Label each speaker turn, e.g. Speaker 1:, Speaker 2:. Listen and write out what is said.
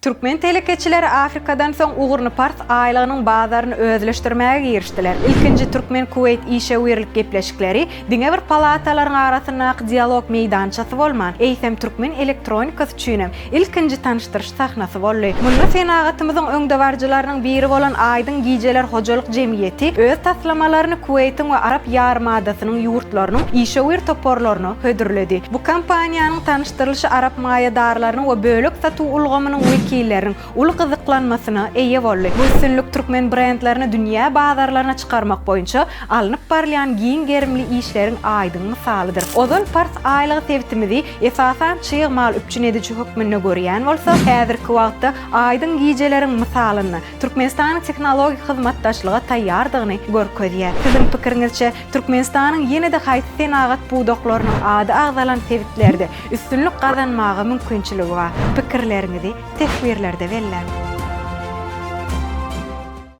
Speaker 1: Türkmen telekeçileri Afrikadan soň ugruny Pars aýlagynyň bazaryny özleşdirmäge girişdiler. Ilkinji türkmen-kuweýt işewürlik gepleşikleri diňe bir palatalaryň arasyndaky dialog meýdançasy bolman, eýsem türkmen elektronikasy üçinem ilkinji tanyşdyryş sahnasy boldy. Munda senagatymyzyň öňdebaryjylarynyň biri bolan Aýdyň gijeler hojalyk jemgyýeti öz taslamalaryny Kuweýtiň we Arap Ýarymadasynyň ýurtlarynyň işewür toparlaryna hödürledi. Bu kompaniýanyň tanyşdyrylyşy arap maýadarlarynyň we bölek satuw ulgamynyň wekilleriniň uly gyzyklanmasyna eýe boldy. Bu üstünlik türkmen brendlerini dünýä bazarlaryna çykarmak boýunça alnyp barylýan giň gerimli işleriň aýdyň mysalydyr. Ozal Pars aýlagy sebitimizi esasan çyg mal üpjün ediji hökmünde görýän bolsa, häzirki wagtda aýdyň gijeleriň mysalynda Türkmenistanyň tehnologik hyzmatdaşlyga taýýardygyny görkezýär. Siziň pikiriňizçe, Türkmenistanyň ýene-de haýsy senagat pudaklarynyň ady agzalan sebitlerde üstünlik gazanmaga mümkinçiligi bar? Pikirleriňizi teswirlerde belläň.